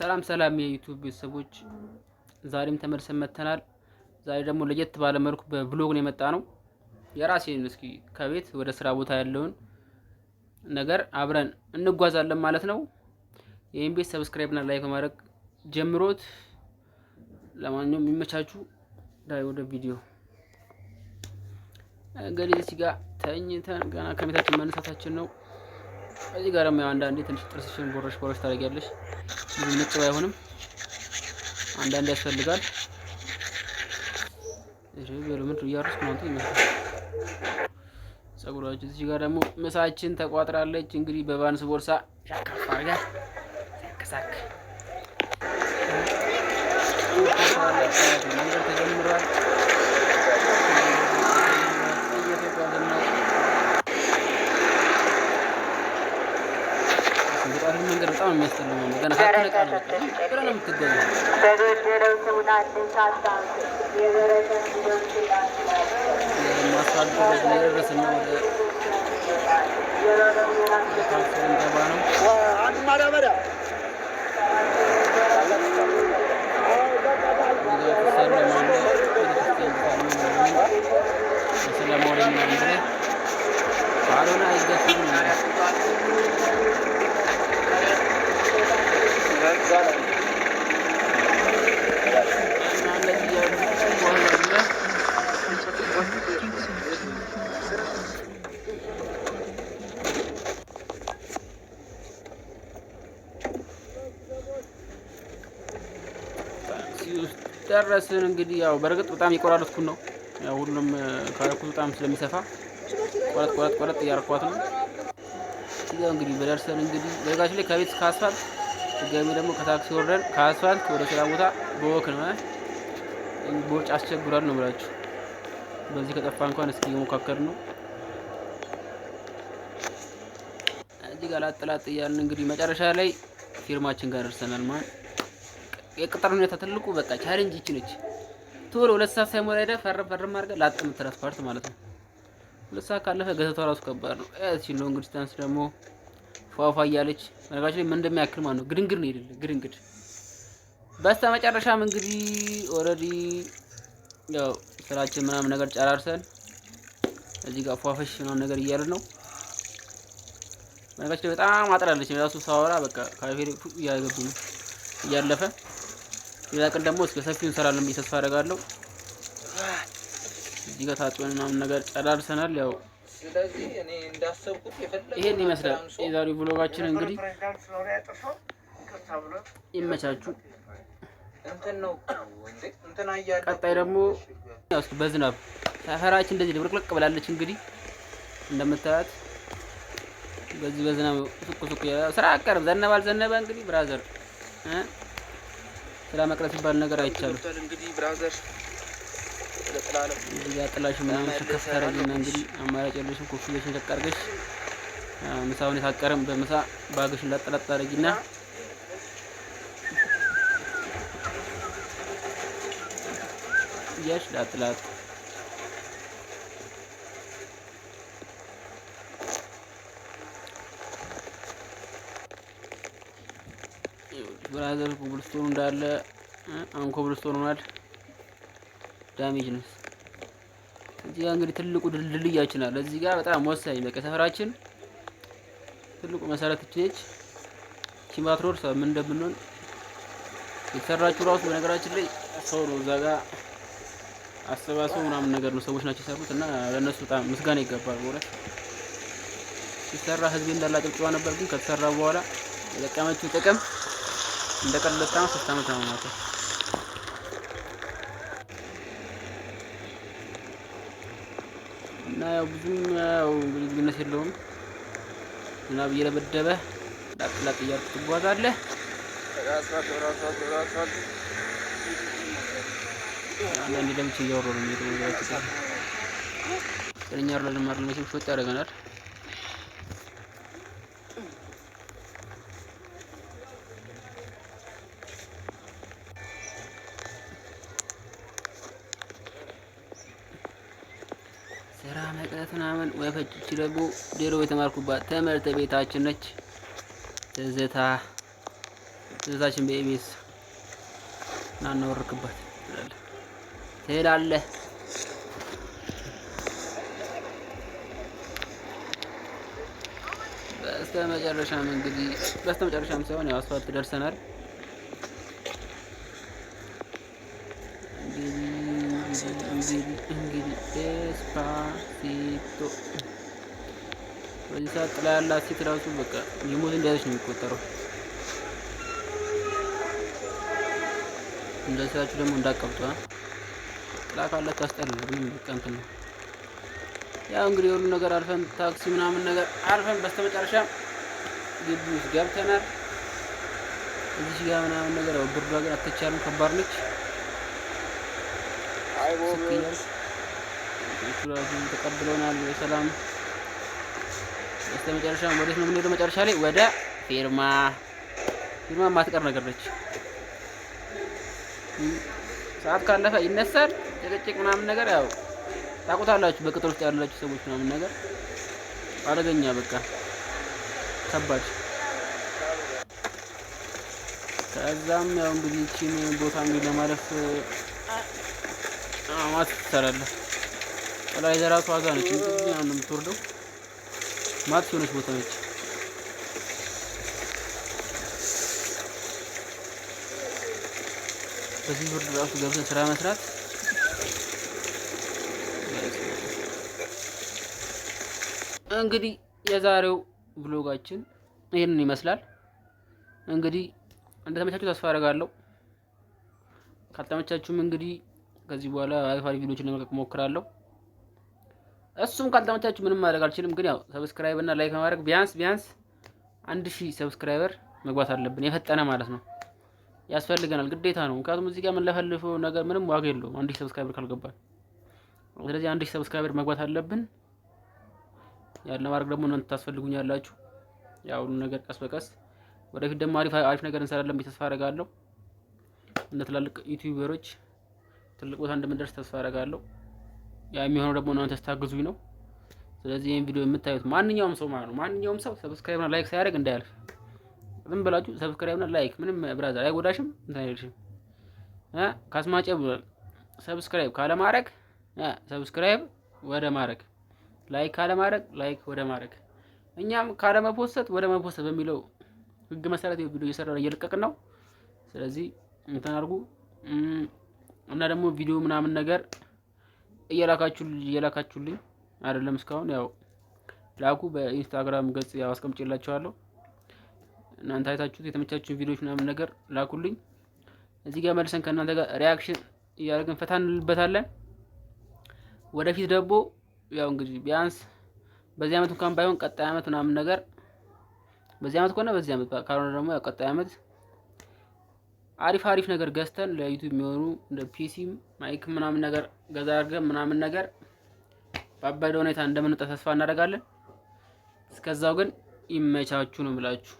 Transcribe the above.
ሰላም ሰላም የ YouTube ቤተሰቦች፣ ዛሬም ተመልሰን መጥተናል። ዛሬ ደግሞ ለየት ባለ መልኩ በ vlog ነው የመጣነው። የራሴን እስኪ ከቤት ወደ ስራ ቦታ ያለውን ነገር አብረን እንጓዛለን ማለት ነው። ይህን ቤት subscribe እና like በማድረግ ጀምሮት። ለማንኛውም የሚመቻችሁ ዳይ ወደ ቪዲዮ። እንግዲህ እዚህ ጋር ተኝተን ገና ከቤታችን መነሳታችን ነው። እዚህ ጋር ደግሞ ያው አንዳንዴ ትንሽ ጥርስሽን ቦረሽ ቦረሽ ታደርጊያለሽ። ብዙ ነጭ ባይሆንም አንዳንዴ ያስፈልጋል። እሺ በሉ፣ ምንድን እያረስኩ ነው? አንተ ይመስላል ጸጉራችሁ። እዚህ ጋር ደግሞ ምሳችን ተቋጥራለች። እንግዲህ በቫንስ ቦርሳ ሻካፍ አድርጋ ሳክ ሳክ መንገድ ተጀምሯል። እየተጓዝን ነው። በጣም መንገድ በጣም የሚያስጠላው ነው። ገና ሳትነቃ ነው በቃ ብለህ ነው የምትጓዘው። አስፋልቱ እየደረስን ነው። ወደ ታክሲ ልንገባ ነው። ቤተክርስቲያን በሰላም ዋለኝ ምናምን ብለህ ካልሆነ አይገፋም ነው የምልህ። እና እንደዚህ እያሉ ትጓዛለህ። ታክሲ ውስጥ ደረስን። እንግዲህ ያው በእርግጥ በጣም የቆራረጥኩት ነው። ያው ሁሉም ካረኩት በጣም ስለሚሰፋ ቆረጥ ቆረጥ ቆረጥ እያረኳት ነው። እዚህ ጋር እንግዲህ በደርሰን እንግዲህ በነገራችን ላይ ከቤት እስከ አስፋልት፣ ድጋሚ ደግሞ ከታክሲ ወርደን ከአስፋልት ወደ ስራ ቦታ በ walk ነው። ቦርጭ አስቸግሯል ነው የምላችሁ። በዚህ ከጠፋ እንኳን እስኪ እየሞካከርን ነው። እዚህ ጋር ላጥ ላጥ እያልን እንግዲህ መጨረሻ ላይ ፊርማችን ጋር ደርሰናል። ማለት የቅጥር ሁኔታ ትልቁ በቃ challenge ይቺ ነች። ቶሎ 2 ሰዓት ሳይሞላ ሄደህ ፈርም ፈርም አድርገህ ላጥ የምትላት part ማለት ነው። 2 ሰዓት ካለፈ ገዘቷ ራሱ ከባድ ነው። እቺ long distance ደግሞ ፏፏ እያለች በነገራችን ላይ ምን እንደሚያክል ማለት ነው። ግድንግድ ነው የሌለ ግድንግድ። በስተ መጨረሻም እንግዲህ already ያው ስራችን ምናምን ነገር ጨራርሰን እዚህ ጋር ፏፈሽ ምናምን ነገር እያልን ነው። በነገራችን ላይ በጣም አጥራለች። ራሱ ሳወራ በቃ ካፌ እያገቡ ነው እያለፈ። ሌላ ቀን ደግሞ እስከ ሰፊው እንሰራለን ብዬ ተስፋ አደርጋለሁ። እዚህ ጋር ታጥበን ምናምን ነገር ጨራርሰናል። ያው ስለዚህ እኔ እንዳሰብኩት የፈለገው ይሄን ይመስላል የዛሬው vlog ኣችን። እንግዲህ ፕሬዚዳንት ስለሆነ ያጠፋው ይቅርታ ብሎ ይመቻችሁ። እንትን ነው እንዴ እንትን አያለሁ። ቀጣይ ደግሞ ያው እስኪ በዝናብ ሰፈራችን እንደዚህ ድብልቅልቅ ብላለች። እንግዲህ እንደምታያት በዚህ በዝናብ ሱቅ ሱቅ ስራ አቀርብ ዘነበ አልዘነበ እንግዲህ brother እ ስራ መቅረት ሲባል ነገር አይቻልም። ገብቷል እንግዲህ brother ለጥላለው እዚህ ጋር ጥላሽ ምናምን ሸከፍ ታደርጊና እንግዲህ አማራጭ የለሽም። ኮፍያሽን ሸቅ አድርገሽ ምሳውን የታቀረም በምሳ bag ሽን ላጠላጥ ታደርጊና እያልሽ ላጥላጥ። Brother cobblestone እንዳለ አሁን ኮብልስቶን ሆኗል። Damage ነው። እዚህ ጋር እንግዲህ ትልቁ ድልድያችን አለ። እዚህ ጋር በጣም ወሳኝ በቃ ሰፈራችን ትልቁ መሰረት እቺ ነች። ቺማትሮር ምን እንደምንሆን የተሰራችው ራሱ በነገራችን ላይ ሰው ነው እዛ ጋር አሰባሰቡ ምናምን ነገር ነው ሰዎች ናቸው የሰሩት እና ለእነሱ በጣም ምስጋና ይገባል። በእውነት ሲሰራ ህዝቤ እንዳለ አጨብጭባ ነበር፣ ግን ከተሰራ በኋላ የጠቀመችው ጥቅም እንደ ቀልድ 2 ዓመት 3 ዓመት ነው ማለት ነው። እና ያው ብዙም ያው እንግዲህ ልዩነት የለውም። ዝናብ እየደበደበ ላጥ ላጥ እያልክ ትጓዛለህ። አንዳንዴ ለምቼ እያወራሁ ነው የሚሄደው። ነገራችን ላይ ጤነኛ አይደለም አይደል? መቼም ሾጥ ያደርገናል። ስራ መቅረት ምናምን ወይ ፈጭ። ደግሞ ድሮ የተማርኩባት ትምህርት ቤታችን ነች። ትዝታ ትዝታችን በኢቢኤስ እናናወርክባት ትላለህ ትላለህ። በስተመጨረሻም እንግዲህ በስተመጨረሻም ሳይሆን ያው አስፋልት ደርሰናል። እንግዲህ Despacito በዚህ ሰዓት ጥላ ያላት ሴት ራሱ በቃ የሞት እንደያዘች ነው የሚቆጠረው። እንደዚህ ስላችሁ ደግሞ እንዳቀብጡ ጥላ ካላት ታስጠላል። ምንም በቃ እንትን ነው። ያው እንግዲህ ሁሉ ነገር አልፈን ታክሲ ምናምን ነገር አልፈን በስተመጨረሻ ግቢ ውስጥ ገብተናል። እዚህ ጋር ምናምን ነገር ያው ብርዷ ግን አትቻልም፣ ከባድ ነች። ራሱ ተቀብለውናል በሰላም። በስተመጨረሻ ወዴት ነው የምንሄደው? መጨረሻ ላይ ወደ ፊርማ። ፊርማ የማትቀር ነገር ነች። ሰዓት ካለፈ ይነሳል፣ ጭቅጭቅ ምናምን ነገር ያው ታውቁታላችሁ። በቅጥር ውስጥ ያላችሁ ሰዎች ምናምን ነገር አደገኛ፣ በቃ ከባድ። ከዛም ያው እንግዲህ ይህቺን ቦታ እንግዲህ ለማለፍ ማት ትሰራለህ። ጥላ የዘራቱ ዋጋ ነች። እንግዲህ ነው የምትወርደው። ማት የሆነች ቦታ ነች። በዚህ ብርድ ራሱ ገብተን ስራ መስራት እንግዲህ የዛሬው ብሎጋችን ይህንን ይመስላል። እንግዲህ እንደተመቻችሁ ተስፋ አደርጋለሁ። ካልተመቻችሁም እንግዲህ ከዚህ በኋላ አሪፍ አሪፍ ቪዲዮዎችን ለመልቀቅ እሞክራለሁ። እሱም ካልተመቻችሁ ምንም ማድረግ አልችልም። ግን ያው subscribe እና like በማድረግ ቢያንስ ቢያንስ 1000 subscriber መግባት አለብን። የፈጠነ ማለት ነው ያስፈልገናል፣ ግዴታ ነው። ምክንያቱም እዚህ ጋር የምንለፈልፈው ነገር ምንም ዋጋ የለውም 1000 subscriber ካልገባን። ስለዚህ 1000 subscriber መግባት አለብን። ያን ለማድረግ ደግሞ እናንተ ታስፈልጉኛላችሁ። ያው ሁሉ ነገር ቀስ በቀስ ወደፊት ደግሞ አሪፍ አሪፍ ነገር እንሰራለን ብዬ ተስፋ አደርጋለሁ። እንደ ትላልቅ YouTuber ኦች ትልቅ ቦታ እንደምንደርስ ተስፋ አደርጋለሁ። ያ የሚሆነው ደግሞ እናንተ ስታግዙኝ ነው። ስለዚህ ይህን ቪዲዮ የምታዩት ማንኛውም ሰው ማለት ነው ማንኛውም ሰው subscribe እና like ሳያደርግ እንዳያልፍ። ዝም ብላችሁ subscribe እና like ምንም brother አይጎዳሽም፣ እንትን አይልሽም። ካስማጨ ብሏል። subscribe ካለማድረግ subscribe ወደ ማድረግ፣ like ካለማድረግ like ወደ ማድረግ፣ እኛም ካለመፖሰት ወደ መፖሰት በሚለው ህግ መሰረት ቪዲዮ እየሰራን እየለቀቅን ነው። ስለዚህ እንትን አድርጉ እና ደግሞ ቪዲዮ ምናምን ነገር እየላካችሁልኝ አይደለም እስካሁን ያው ላኩ። በኢንስታግራም ገጽ ያው አስቀምጬላችኋለሁ። እናንተ አይታችሁት የተመቻችሁን ቪዲዮዎች ምናምን ነገር ላኩልኝ። እዚህ ጋር መልሰን ከእናንተ ጋር reaction እያደረግን ፈታ እንልበታለን። ወደፊት ደግሞ ያው እንግዲህ ቢያንስ በዚህ አመት እንኳን ባይሆን ቀጣይ አመት ምናምን ነገር በዚህ አመት ከሆነ በዚህ አመት ካልሆነ ደግሞ ያው ቀጣይ አመት አሪፍ አሪፍ ነገር ገዝተን ለዩቲዩብ የሚሆኑ እንደ PC ም mic ምናምን ነገር ገዛ አድርገን ምናምን ነገር ባበደ ሁኔታ እንደምንወጣ ተስፋ እናደርጋለን። እስከዛው ግን ይመቻችሁ ነው የምላችሁ።